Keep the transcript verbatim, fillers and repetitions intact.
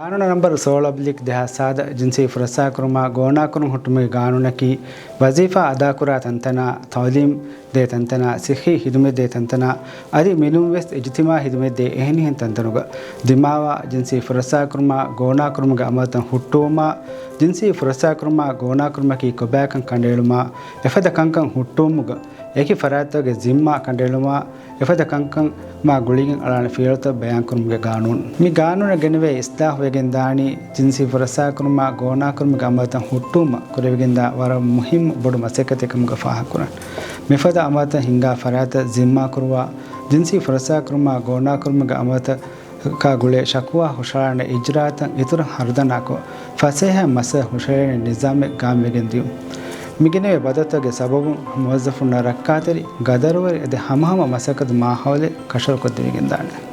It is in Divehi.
ގާނޫނު ނަންބަރު ސޯޅަ އޮބްލިކް ދެހާސް ސާދަ ޖިންސީ ފުރައްސާކުރުމާ ގޯނާކުރުން ހުއްޓުމުގެ ގާނޫނަކީ، ވަޒީފާ އަދާކުރާ ތަންތަނާ، ތައުލީމް ދޭ ތަންތަނާ، ސިއްހީ ހިދުމަތް ދޭ ތަންތަނާ، އަދި މިނޫންވެސް އިޖުތިމާޢީ ހިދުމަތް ދޭ އެހެނިހެން ތަންތަނުގަ ދިމާވާ ޖިންސީ ފުރައްސާކުރުމާ ގޯނާކުރުމުގެ އަމަލުތައް ހުއްޓުވުމާ، ޖިންސީ ފުރައްސާކުރުމާ ގޯނާކުރުމަކީ ކޮބާކަން ކަނޑައެޅުމާ، އެފަދަ ކަންކަން ހުއްޓުވުމުގަ އެކި ފަރާތްތަކުގެ ޒިންމާ ކަނޑައެޅުމާ، އެފަދަ ކަންކަން މާ ގުޅިގެން އަޅާނެ ފިޔަވަޅުތައް ބަޔާންކުރުމުގެ ގާނޫނު. މި ގާނޫނަށް ގެނެވޭ އިސްލާހު ވެގެން ދާނީ، ޖިންސީ ފުރައްސާކުރުމާ ގޯނާކުރުމުގެ އަމަލުތައް ހުއްޓުވުމަށް ކުރެވިގެންދާ ވަރަށް މުހިއްމު ބޮޑު މަސައްކަތެއް ކަމުގަ ފާހަގަކުރަން. މިފަދަ އަމަލުތައް ހިންގާ ފަރާތަށް ޒިންމާކުރުވާ، ޖިންސީ ފުރައްސާކުރުމާ ގޯނާކުރުމުގެ އަމަލުތައް ކާ ގުޅޭ ޝަކުވާ ހުށަހަޅާނެ އިޖްރާއަތައް އިތުރަށް ހަރުދަނާކޮށް، ފަސޭހައިން މައްސަލަ ހުށަހެޅޭނެ ނިޒާމެއް ގާއިމްވެގެން ދިޔުން. މިގެނެވޭ ބަދަލުތަކުގެ ސަބަބުން މުވައްޒަފުންނަށް ރައްކާތެރި، ގަދަރުވެރި އަދި ހަމަހަމަ މަސައްކަތު މާހައުލެއް ކަށަވަރުކޮށްދެވިގެންދާނެ.